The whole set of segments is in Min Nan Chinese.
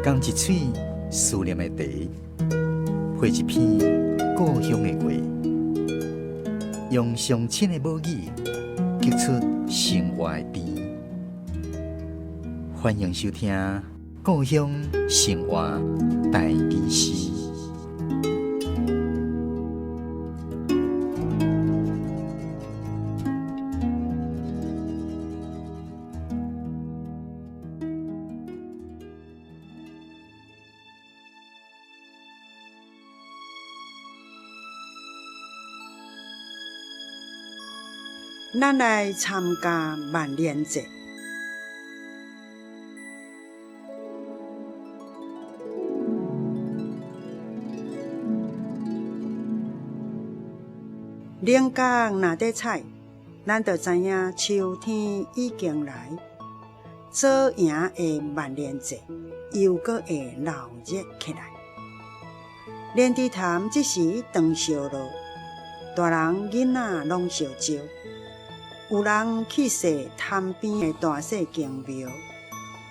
仝一喙思念的茶，配一篇故鄉的話，用上親的母語，激出生活的甜。歡迎收聽《故鄉生活台語詩》。咱來參加萬年節。菱角若咧採，咱就知影秋天已經來。左營的萬年節又閣會鬧熱起來。連池潭這時當燒落，大人囡仔攏相招。有人去踅潭邊的大細間廟，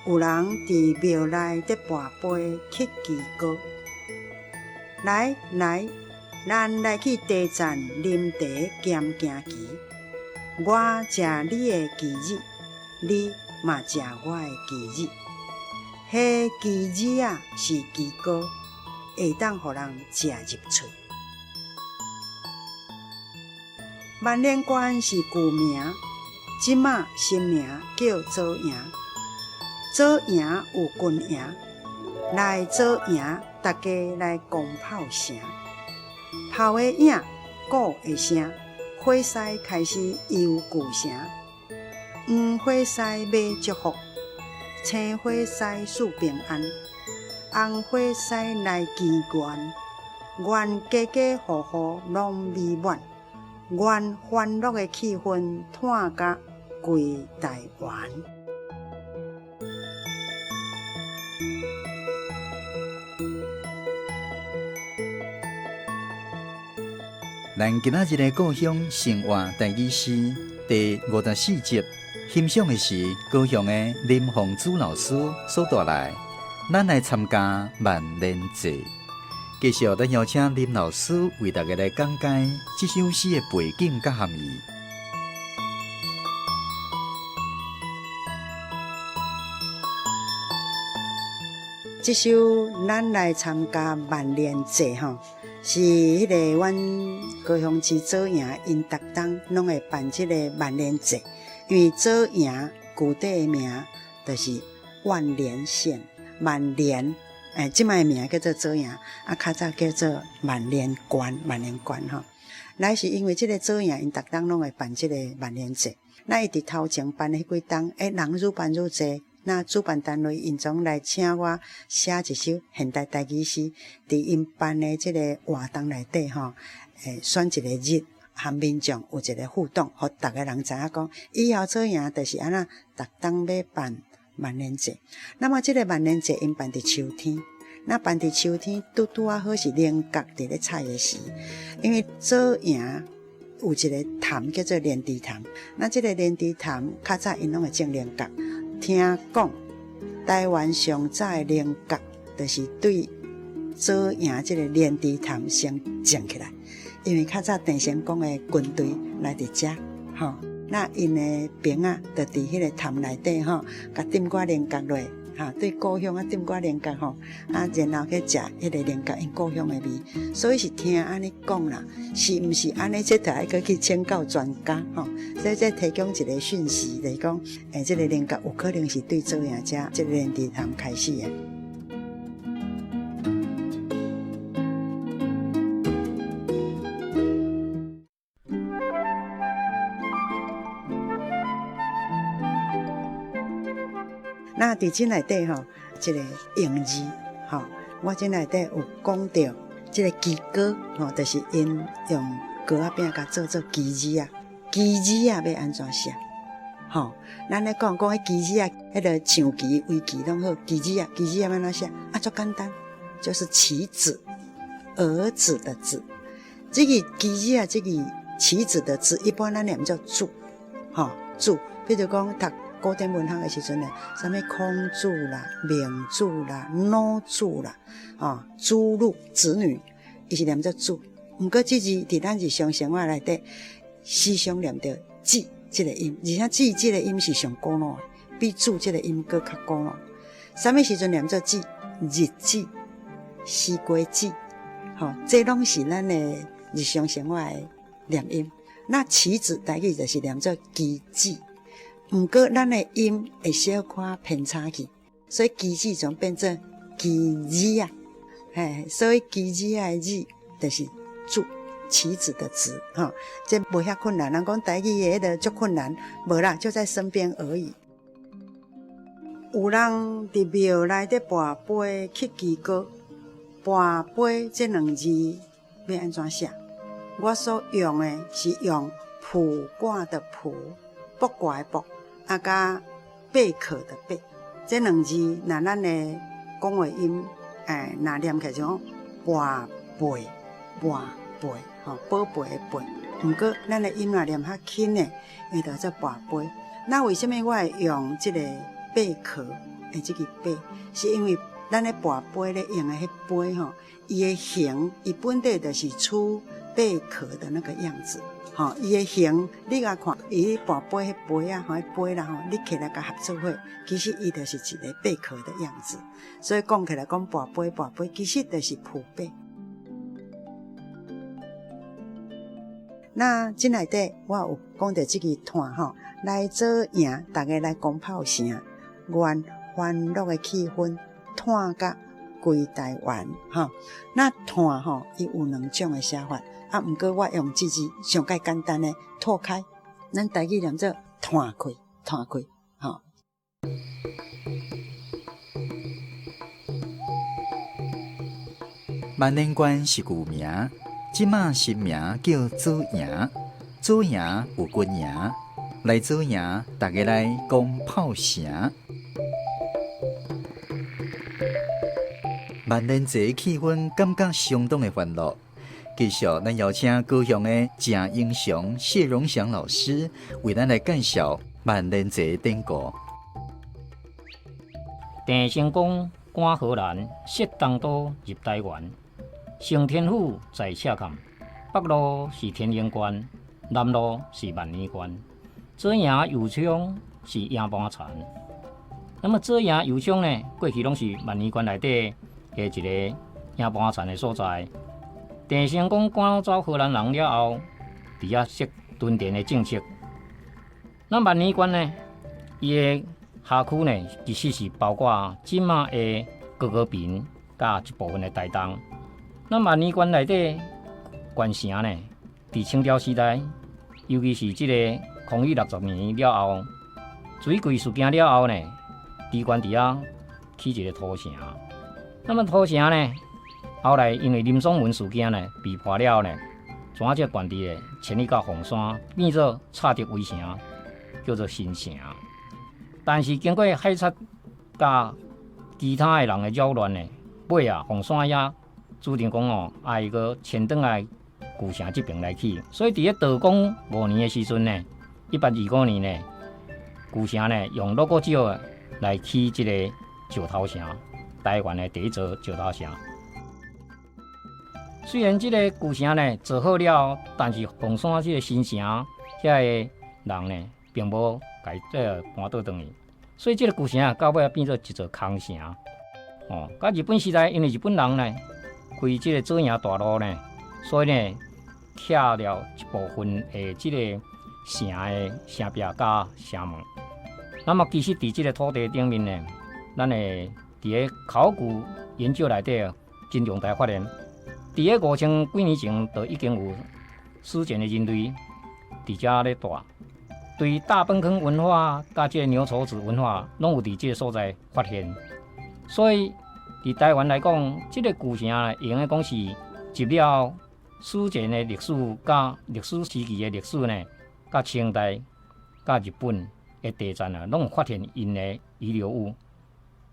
有人佇廟內咧跋杯乞祈膏。來來，咱來去茶棧啉茶兼行棋。我食你的棋子，你嘛食我的棋子。彼棋子仔是棋膏，會當予人食入喙。萬年關是舊名，這馬新名叫左營。左營有軍營，來左營，大家來攻炮聲，炮的影，鼓的聲，火獅開始遊舊城，黃火獅馬祝福，青火獅賜平安，紅火獅來祈願，願家家戶戶攏美滿。願歡樂的氣氛湠甲規台灣。咱今仔日的故鄉生活台語詩第54集，欣賞的是高雄的林鳳珠老師所帶來。咱來參加萬年節。繼續，咱邀請林老師為大家來講解這首詩的背景佮含義。這首咱來參加萬年節吼，是彼个阮高雄市左營𪜶逐冬攏會辦這個萬年節，因為左營舊底的名就是萬年縣，萬年。欸，這擺的名叫做左營，啊，較早叫做萬年關，萬年關吼。來是因為這个左營𪜶逐冬攏會辦這个萬年節，那伊佇頭前辦的彼幾冬，欸，人愈辦愈濟，那主辦單位𪜶總來請我寫一首現代台語詩，佇𪜶辦的這个活動內底吼，欸，選一个日，和民眾有一个互動，予逐个人知影講，以後左營就是按怎，逐冬欲辦萬年節。那麼這个萬年節𪜶辦佇秋天，那辦佇秋天拄拄仔好是菱角佇咧採的時，因為左營有一个潭叫做蓮池潭，那這个蓮池潭較早𪜶攏會種菱角，聽講台灣上早的菱角就是對左營這个蓮池潭先種起來，因為較早鄭成功的軍隊來佇遮，吼。那𪜶的兵仔就佇彼个潭內底吼，共浸寡菱角落，哈，對故鄉啊浸寡菱角吼，啊，然後去食彼个菱角，𪜶故鄉的味。所以是聽按呢講啦，是毋是按呢？這著愛閣去請教專家吼。所以這提供一個訊息，就是講，欸，這个菱角有可能是對左營遮這个蓮池潭開始的。那佇這內底吼，這个用字吼，我這內底有講著這个棋膏吼，就是𪜶用糕仔餅共做做棋子仔，棋子仔欲按怎寫？吼，咱咧講講彼棋子仔，彼个象棋、圍棋攏好，棋子仔，棋子仔欲按怎寫？啊，足簡單，就是棋子，兒子的子。這个棋子仔，這个棋子的子，一般咱念做子，吼，子。比如講讀古典文學的時陣呢，啥物孔子啦、孟子啦、老子啦，哦，子路子女，伊是念做子。毋過這字佇咱日常生活內底，時常念著子這个音，而且子這个音是上古老的，比子這个音閣較古老。啥物時陣念做子？日子、西瓜子，吼，這攏是咱的日常生活的念音。那棋子台語就是念做棋子，毋過咱的音會小可偏差去，所以棋子就變做棋子啊，嘿，所以棋子啊的子就是子，棋子的子，吼，這無遐困難。人講台語的彼个足困難，無啦，就在身邊而已。有人佇廟內底跋杯乞祈膏，跋杯這兩字欲按怎寫？我所用的是用卜卦的卜，卜卦的卜，啊佮貝殼的貝，這兩字若咱的講話音，欸，若念起來就講跋杯，跋杯，吼，寶貝的貝。毋過咱的音若念較輕的，會就做跋杯。那為啥物我會用這個貝殼的這个貝？是因為咱咧跋杯咧用的彼杯吼，伊的形，伊本底就是似貝殼的那個樣子，吼，伊的形，你共看，伊跋杯彼杯仔，吼，彼杯啦吼，你揢來共合做伙，其實伊就是一个貝殼的樣子。所以講起來講跋杯跋杯，其實就是卜貝。那這內底我有講著這支炭吼，來做營，逐家來攻炮聲，願歡樂的氣氛炭甲規台灣吼。那炭吼，伊有兩種的寫法，啊，毋過我用這字上蓋簡單的拓開，咱台語念做炭開，炭開，吼。萬年關是舊名，這馬新名叫左營。左營有軍營，來左營，逐家來攻炮城。萬年節氣氛感覺相當的歡樂。繼續，咱邀請高雄的鄭英雄、謝榮祥老師為咱來介紹萬年節典故。鄭成功趕荷蘭，設東都入台灣，承天府在赤崁，北路是天寧關，南路是萬年關。左營右昌是營盤田。那麼左營右昌呢？過去攏是萬年關內底的一个營盤田的所在。鄭成功趕走荷蘭人了後，佇遐設屯田的政策。那萬年關呢？伊的轄區呢，其實是包括這馬的高高屏佮一部分的台東。那萬年關內底縣城呢，佇清朝時代，尤其是這个康熙60年了後，水櫃事件了後呢，知縣佇遐起一个土城。那麼土城呢，後來因為林爽文事件呢被破了後呢，將這個縣治呢遷移到鳳山，變做插竹圍城，叫做新城。但是經過海賊佮其他的人的擾亂呢，尾啊鳳山遐主張講哦，愛閣遷轉來舊城這邊來起。所以佇咧道光5年的時陣呢，1825年呢，舊城呢用鑼鼓石來起這個石頭城，台灣的第一座石頭城。雖然這個舊城呢做好了，但是鳳山這個新城遐个人呢，並無共伊這个搬倒轉去，所以這个舊城啊，到尾變做一座空城。哦，佮日本時代，因為日本人呢開這个左營大路呢，所以呢拆了一部分的這个城的城壁佮城門。那麼其實佇這个土地頂面呢，咱會佇个考古研究內底真重大發現。佇个5000幾年前，就已經有史前的人類佇遮咧蹛。對大坌坑文化佮這个牛稠子文化，攏有佇這个所在發現。所以，佇台灣來講，這个舊城會用得講是集了史前的歷史、佮歷史時期的歷史呢，佮清代、佮日本的地層啊，攏有發現𪜶的遺留物。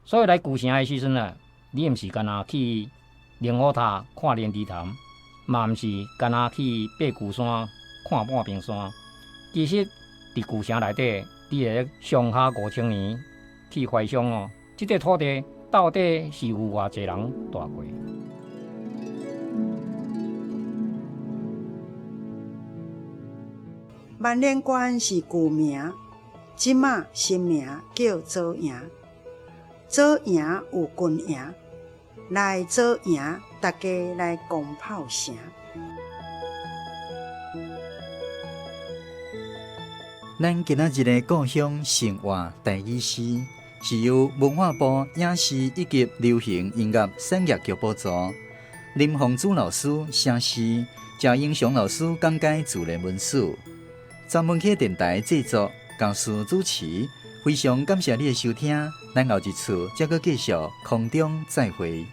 所以來舊城的時陣啊，你毋是干焦去靈武塔看連理潭，嘛毋是干焦去爬龜山看半屏山。其實，佇舊城內底，佇个上下5000年去懷想哦，這塊土地到底是有偌濟人蹛過？萬年關是舊名，這馬新名叫左營。左營有軍營，來左營，大家來攻炮城。咱今仔日的故鄉生活台語詩，是由文化部影視以及流行音樂產業局補助，林鳳珠老師寫詩，鄭英雄老師講解自然文史，三文溪電台製作，教師主持，非常感謝你的收聽，咱後一次再閣繼續空中再會。